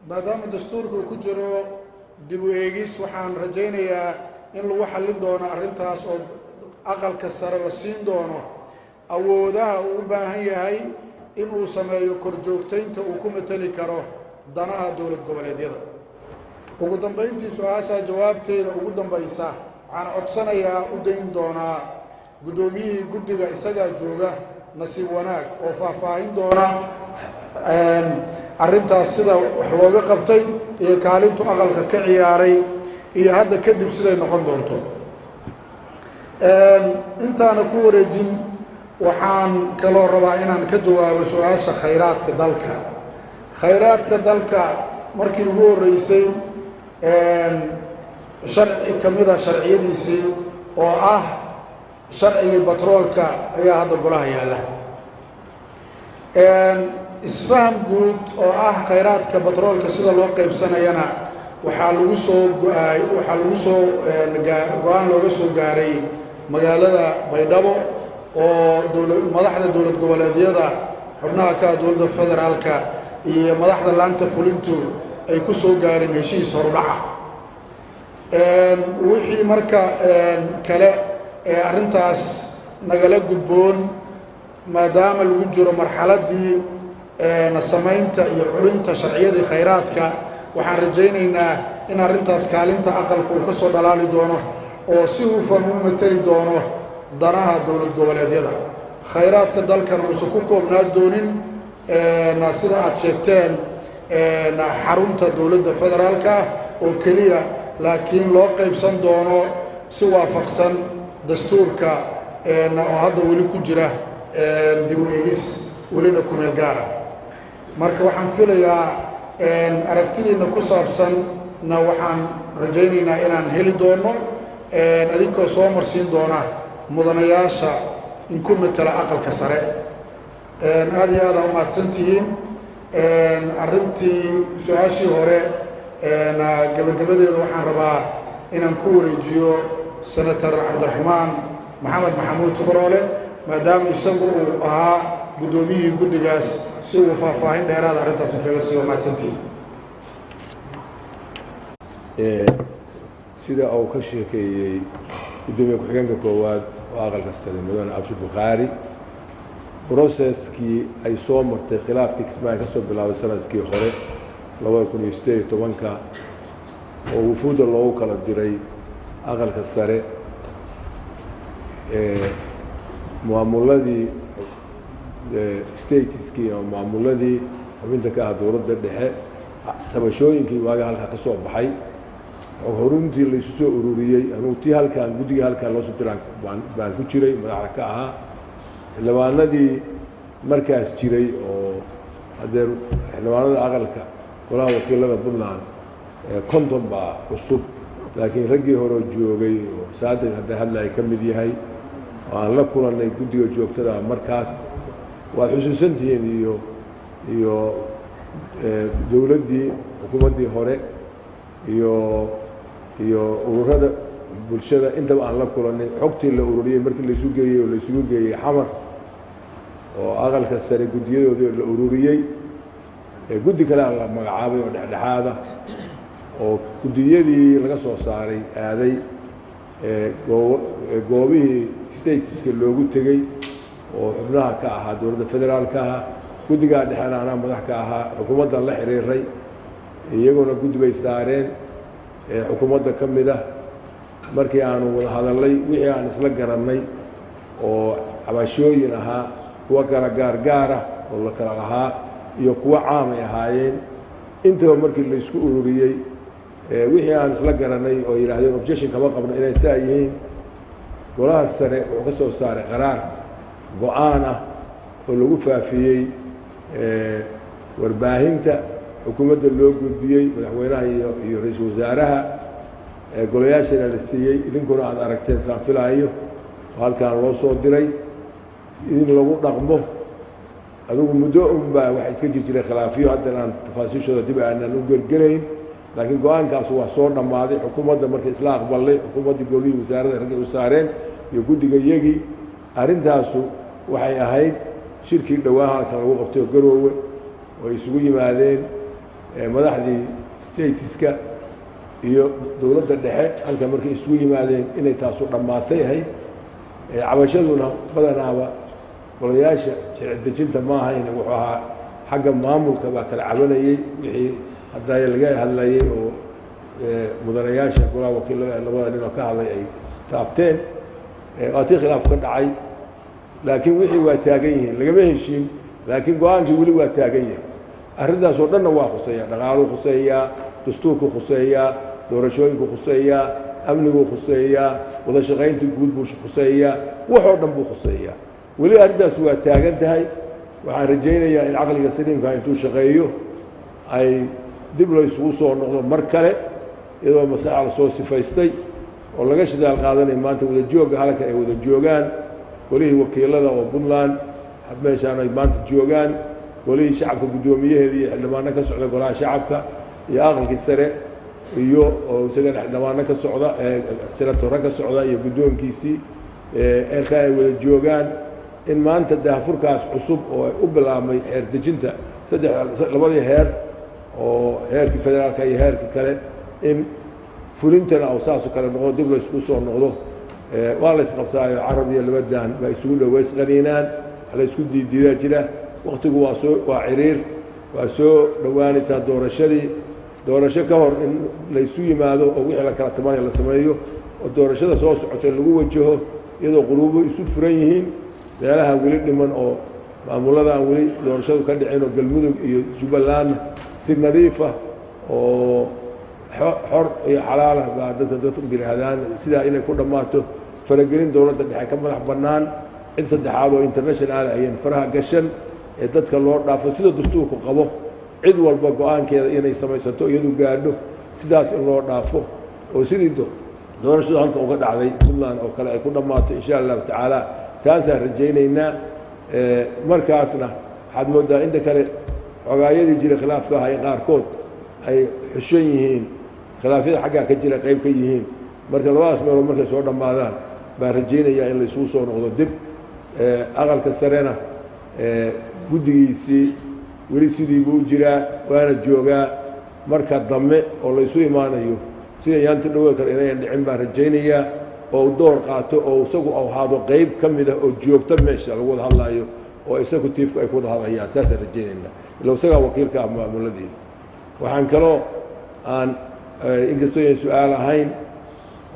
Maadaama dastuurka uu ku jiro dib u eegis, waxaan rajaynayaa in lagu xallin doono arrintaas oo Aqalka Sare la siin doono awoodaha uu u baahan yahay in uu sameeyo korjoogtaynta uu ku mateli karo danaha dowlad goboleedyada. Ugu dambayntii, su-aashaa jawaabteeda ugu dambaysa waxaan codsanayaa, u dayn doonaa guddoomiyihii guddiga, isagaa jooga nasiib wanaag, oo faahfaahin doona arrintaas, sida wax looga qabtay iyo kaalintu aqalka ka ciyaaray iyo hadda kadib siday noqon doonto. Intaana ku wareejin, waxaan kaloo rabaa inaan ka jawaabo su-aasha khayraadka dalka. Khayraadka dalka markii ugu horreysay, sharci ka mida sharciyadiisii oo ah sharcigii batroolka ayaa hadda golaha yaalla. Isfaham guud oo ah khayraadka batroolka sida loo qaybsanayana waxaa lagu soo go-aay, waxaa lagu soo go-aan looga soo gaaray magaalada Baydhabo, oo dowla madaxda dowlad goboleedyada xubnaha ka dowladda federaalka iyo madaxda laanta fulintu ay ku soo gaareen heshiis horudhaca. Wixii marka kale ee arrintaas nagala gudboon, maadaama lagu jiro marxaladdii samaynta iyo curinta sharciyadii khayraadka, waxaan rajaynaynaa in arrintaas kaalinta aqalka uu ka soo dhalaali doono oo si hufan u mateli doono danaha dowlad goboleedyada, khayraadka dalkana uusan ku koobnaa doonin, sida aad sheegteen, xarunta dowladda federaalka oo keliya, laakiin loo qaybsan doono si waafaqsan dastuurka oo hadda weli ku jira dib u eegis, welina kumeel gaara. Marka waxaan filayaa aragtidiina ku saabsan na waxaan rajaynaynaa inaan heli doono, adinkoo soo marsiin doona mudanayaasha in ku matela Aqalka Sare. Aada iyo aad aa umahadsan tihiin. Arrintii su-aashii hore gabagabadeeda waxaan rabaa inaan ku wareejiyo Senator Cabdiraxmaan Maxamed Maxamuud Faroole, maadaama isagu uu ahaa guddoomiyihii guddigaas, si uu faahfaahin dheeraada arrintaas kaga siiyo. Mahadsantihiin. Sida uu ka sheekeeyey guddoomiye ku-xigeenka koowaad oo Aqalka Sare, mudane Abshir Bukhaari, processkii ay soo martay khilaafkii Kismaayo ka soo bilaabay sanadkii hore 2018-ka, oo wufuudda loogu kala diray Aqalka Sare, maamuladii stateskii ama maamuladii xubinta ka ah dowladda dhexe, tabashooyinkii waaga halkaa ka soo baxay, xog horuntii laysu soo ururiyey. Anugu tii halkaan guddigai halkaan loo soo diraan baan ku jiray, madaxda ka ahaa. Xildhibaanadii markaas jiray oo haddee xildhibaanada aqalka golaha wakiilada Puntland 50 baa cusub, laakiin raggii hore joogay oo Saadiq hadda hadlaya ka mid yahay oo aan la kulannay guddiga joogtada markaas, waad xusuusantihiin, iyo dowladdii xukuumaddii hore iyo ururada bulshada intaba aan la kulannay, xogtii la ururiyey markii laysu geeyey oo laysugu geeyey Xamar oo Aqalka Sare guddiyadoodii la ururiyey, guddi kale a la magacaabay oo dhexdhexaada oo guddiyadii laga soo saaray aaday goobihii stateska loogu tegey oo xubnaha ka ahaa dowladda federaalka ahaa. Guddigaa dhexena anaa madax ka ahaa. Xukuumadda la xiriiray, iyaguna guddi bay saareen xukuumadda ka mid ah. Markii aanu wada hadallay, wixii aan isla garannay oo cabashooyin ahaa, kuwa kala gaargaara oo la kala lahaa iyo kuwo caamay ahaayeen intaba, markii laysku ururiyey wixii aan isla garanay oo yidhaahdeen objection kama qabno inay saa yihiin, Golaha Sare wuxuu ka soo saaray qaraar go-aan ah oo lagu faafiyey warbaahinta, xukuumadda loo gudbiyey, madaxweynaha iyo ra-iisul wasaaraha, golayaashana la siiyey. Idinkuna aada aragteen saan filaayo, oo halkaan loo soo diray in lagu dhaqmo. Adigu muddo unbaa waxa iska jir jiray khilaafyo haddan aan tafaasiishooda dib aanan u gelgelayn, laakiin go-aankaas waa soo dhammaaday. Xukuumadda markay isla aqbalnay, xukuumaddii golihii wasaaradda raggay u saareen iyo guddiga iyagii, arrintaasu waxay ahayd shirkii dhowaan halkan lagu qabtay oo Garoowe. oo ay isugu yimaadeen madaxdii stateska iyo dowladda dhexe halka markay isugu yimaadeen inay taasu dhammaatay ahayd. Cabashaduna badanaaba golayaasha sharci dejinta ma ahayn, wuxuu ahaa xagga maamulka baa kala cabanayey wixii hadda laga hadlayey oo mudanayaasha golaha wakiilada labada nin oo ka hadlay ay taabteen. Waa tii khilaaf ka dhacay, laakiin wixii waa taagan yihiin, lagama heshiin, laakiin go-aankii weli waa taagan yahay. Arrintaas oo dhanna waa khuseeyaa, dhaqaaluu khuseeyaa, dastuurku khuseeyaa, doorashooyinku khuseeyaa, amniguu khuseeyaa, wada shaqaynta guud buu khuseeyaa, waxoo dhan buu khuseeyaa. Weli arrintaas waa taagan tahay. Waxaan rajaynayaa in caqliga saliimka intuu shaqeeyo ay dib la isugu soo noqdo mar kale, iyadoo maslaxa la soo sifaystay oo laga shidaal qaadanayo maanta wada joogga halkan ay wada joogaan golihii wakiilada oo Puntland meeshaan ay maanta joogaan, golihii shacabka guddoomiyaheeda iyo xildhibaano ka socda golaha shacabka iyo aqalkii sare iyo oo isagana xildhibaano ka socda, senatoro ka socda iyo guddoonkiisii eerka ay wada joogaan, in maanta daahfurkaas cusub oo ay u bilaabmay xeer dejinta saddex labadii heer oo heerkii federaalka iyo heerkii kale, in fulintana oo saasoo kale noqdo, dib la isku soo noqdo. Waa la isqabtaayo, carab iyo labadan baa isugu dhow, waa isqaniinaan, wax la isku diidiidaa jira. Waktigu waa soo waa ciriir, waa soo dhowaanaysaa doorashadii. Doorasho ka hor in laysu yimaado oo wixii la kala tabanaya la sameeyo oo doorashada soo socota lagu wajaho iyadoo quluubo isu furan yihiin. Meelaha weli dhiman oo maamulada aan weli doorashadu ka dhicin oo Galmudug iyo Jubbalandna si nadiifa oo xor iyo xalaalah baa dadka yidhaahdaan sidaa inay ku dhammaato, faragelin dowladda dhexe ka madax bannaan, cid saddexaad oo international ayan faraha gashan ee dadka loo dhaafo sida dastuurku qabo, cid walba go-aankeeda inay samaysato iyadu gaadho, sidaas in loo dhaafo oo sidii doorashadu halka uga dhacday Puntland oo kale ay ku dhammaato insha Allahu tacaala. Taasaan rajaynaynaa. Markaasna waxaad mooddaa inta kale xogaayadii jiray khilaafka ahaa in qaarkood ay xushan yihiin, khilaafyada xaggaa ka jira qayb ka yihiin. Marka labadaas meelood markay soo dhammaadaan baan rajaynayaa in laysugu soo noqdo dib. Aqalka sarena guddigiisii weli sidii buu jiraa, waana joogaa. Marka dambe oo laysu imaanayo sida yaanta dhowe kale inayan dhicin baan rajaynayaa, oo door qaato oo isagu ahaado qayb ka mid ah oo joogta meesha lagu wada hadlaayo oo executive-ku ay ku wada hadlayaan. Saasaan rajaynaynaa, ila isagaa wakiilka ah maamuladeeda. Waxaan kaloo aan inkastoo yan su-aal ahayn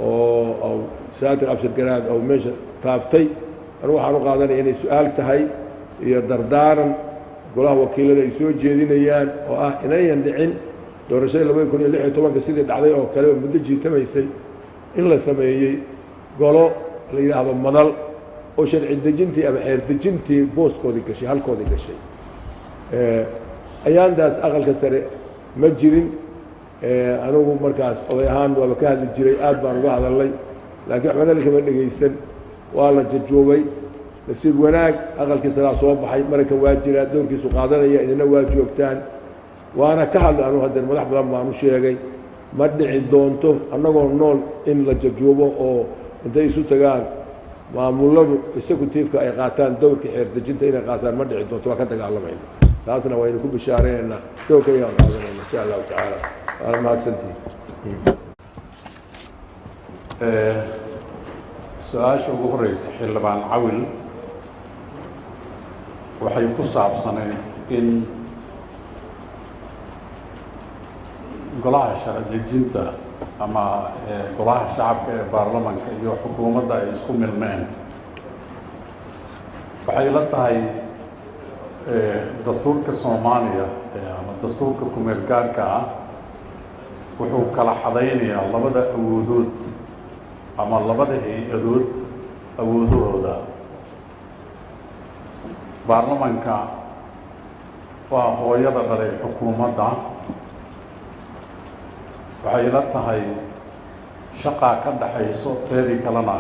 oo Saadiq Abshir Garaad oo meesha taabtay, anigu waxaan u qaadanaya inay su-aal tahay iyo dardaaran golaha wakiilada ay soo jeedinayaan oo ah inayan dhicin doorashadii 2016-ka sidii dhacday oo kale oo muddo jiitamaysay, in la sameeyey golo la yidhaahdo madal oo sharci dejintii ama xeer dejintii booskoodii gashay, halkoodii gashay. Ayaantaas aqalka sare ma jirin. Anigu markaas oday ahaan waaba ka hadli jiray, aad baan uga hadalnay, laakiin waxbana kama dhegaysan, waa la jajuubay. Nasiib wanaag aqalkii saraa soo baxay, maraykan waa jiraa, dowrkiisu qaadanaya, idina waa joogtaan, waana ka hadlay. Anugu haddeen madax badan baan u sheegay, ma dhici doonto annagoo nool in la jajuubo oo intay isu tagaan maamuladu executive-ka ay qaataan dowrka xeer dejinta inay qaataan, ma dhici doonto. Waa ka dagaalamayna, taasna waynu ku bishaareynayna, dowrka ayaan qaadanayna insha Allahu tacaala. Waana mahadsantihin. Su-aasha ugu horeysa xildhibaan Cawil waxay ku saabsanayd in golaha sharci dejinta ama golaha shacabka ee baarlamanka iyo xukuumadda ay isku milmeen. Waxay la tahay dastuurka Soomaaliya ama dastuurka kumeel gaarka ah wuxuu kala xadaynayaa labada awoodood ama labada hay-adood awoodahooda. Baarlamanka waa hooyada dhalay xukuumadda. Waxay la tahay shaqaa ka dhaxayso, teedii kalena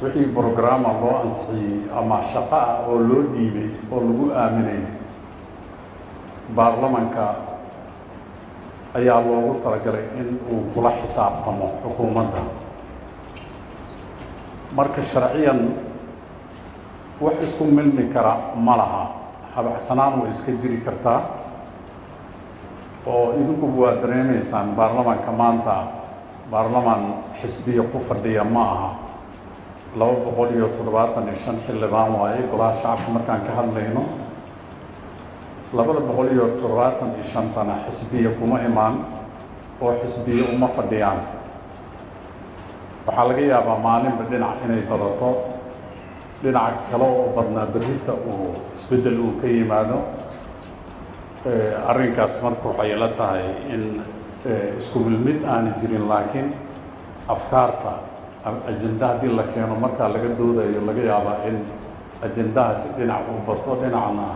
wixii brograama loo ansixiyey ama shaqo ah oo loo dhiibay oo lagu aaminay baarlamanka ayaa loogu talagalay in uu kula xisaabtamo xukuumadda. Marka sharciyan wax isku milmi kara ma laha. Habacsanaan way iska jiri kartaa oo idinkuba waa dareemaysaan. Baarlamaanka maanta baarlamaan xisbiya ku fadhiya ma aha. 275 xildhibaan waaye golaha shacabka markaan ka hadlayno. 275-tana xisbiya kuma imaan oo xisbiya uma fadhiyaan. Waxaa laga yaabaa maalinba dhinac inay badato, dhinaca kale oo badnaa berrita uu isbeddel uu ka yimaado arrinkaas. Marka waxay ila tahay in isku milmid aana jirin, laakiin afkaarta ajenda haddii la keeno markaa laga doodayo, laga yaabaa in ajendahaasi dhinac uu bato, dhinacna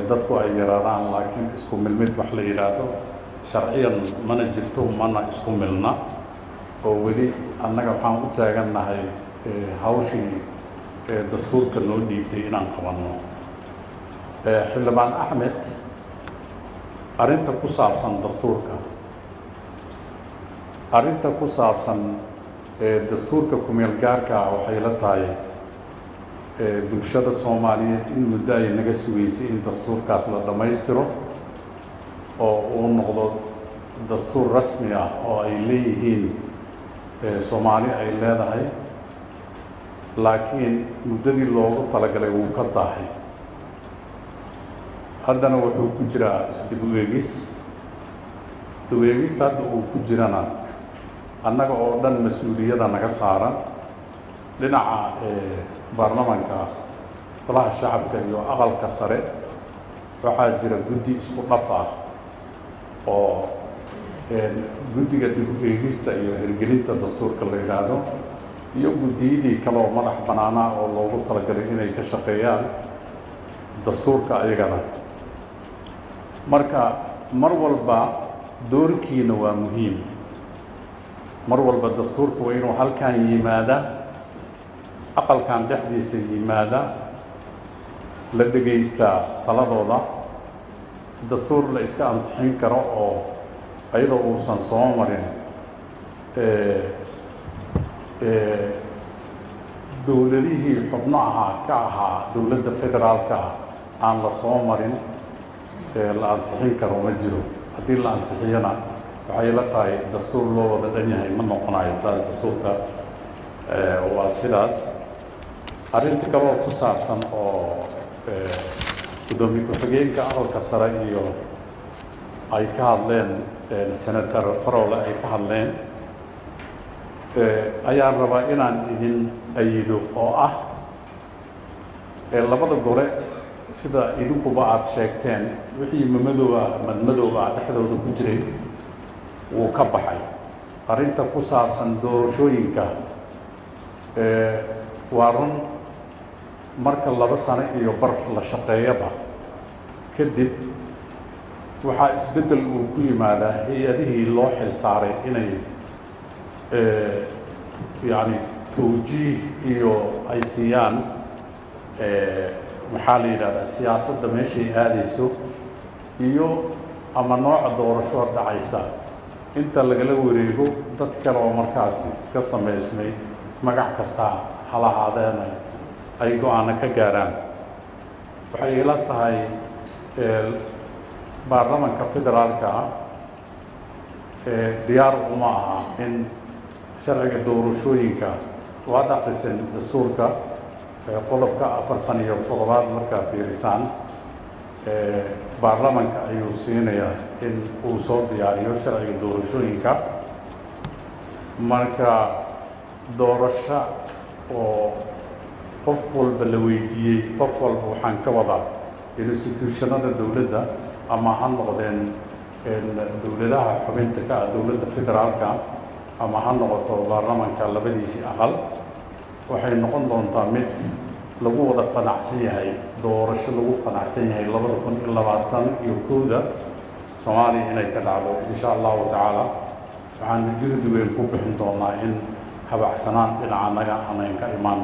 dadku ay yaraadaan. Laakiin isku milmid wax la yidhaahdo sharciyan mana jirto, mana isku milna, oo weli annaga waxaan u taagannahay hawshii dastuurka noo dhiibtay inaan qabanno. Xildhibaan Axmed, arrinta ku saabsan dastuurka, arrinta ku saabsan dastuurka kumeel gaarka ah, waxay la tahay bulshada Soomaaliyeed in muddo ay naga sugeysay in dastuurkaas la dhammaystiro oo uu noqdo dastuur rasmi ah oo ay leeyihiin Soomaali ay leedahay. Laakiin muddadii loogu talagalay wuu ka daahay. Haddana wuxuu ku jiraa dib u eegis. Dib u eegista hadda uu ku jirana annaga oo dhan mas-uuliyada naga saaran dhinaca baarlamanka, golaha shacabka iyo aqalka sare. Waxaa jira guddi isku dhaf ah oo guddiga dib u eegista iyo hirgelinta dastuurka la yidhaahdo iyo guddiyadii kale oo madax bannaanaa oo loogu talagalay inay ka shaqeeyaan dastuurka ayagana. Marka mar walba doorkiina waa muhiim. Mar walba dastuurka waa inuu halkan yimaada, aqalkan dhexdiisa yimaada, la dhegaystaa taladooda. Dastuur la iska ansixin karo oo ayadoo uusan soo marin dowladihii xubno ahaa ka ahaa dowladda federaalka ah aan la soo marin, la ansixin karo ma jiro. Haddii la ansixiyana, waxay la tahay dastuur loo wada dhan yahay ma noqonayo taas. Dastuurka waa sidaas. Arrinta kaloo ku saabsan oo guddoomiye ku-xigeenka aqalka sare iyo ay ka hadleen, Senator Farole ay ka hadleen, ayaan rabaa inaan idin ayido oo ah labada gole, sida idinkuba aada sheegteen, wixii mamadooba madmadooba dhexdooda ku jiray wuu ka baxay. Arrinta ku saabsan doorashooyinka waa run, marka 2 sano iyo bar la shaqeeyaba kadib waxaa isbeddel uu ku yimaadaa hay-adihii loo xil saaray inay yacni tawjiih iyo ay siiyaan, maxaa la yidhahdaa, siyaasadda meeshay aadayso iyo ama nooca doorasho dhacaysa. Inta lagala wareego dad kale oo markaasi iska samaysmay, magac kasta ha lahaadeena, ay go-aano ka gaaraan. Waxay ila tahay baarlamanka federaalka ah diyaar uma aha in sharciga doorashooyinka, waad akriseen dastuurka qodobka 47aad markaa fiirisaan, baarlamanka ayuu siinayaa in uu soo diyaariyo sharciga doorashooyinka. Marka doorasho oo qof walba la weydiiyey, qof walba waxaan ka wadaa institutionada dowladda, ama ha noqdeen dowladaha xubinta ka ah dowladda federaalka ama ha noqoto baarlamanka labadiisii aqal, waxay noqon doontaa mid lagu wada qanacsan yahay. Doorasho lagu qanacsan yahay 2021da Soomaaliya inay ka dhacdo, insha Allahu tacaala. Waxaan juhdi weyn ku bixin doonaa in habacsanaan dhinaca naga anayn ka imaan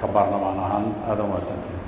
ka baarlamaan ahaan. Aadan waasantiin.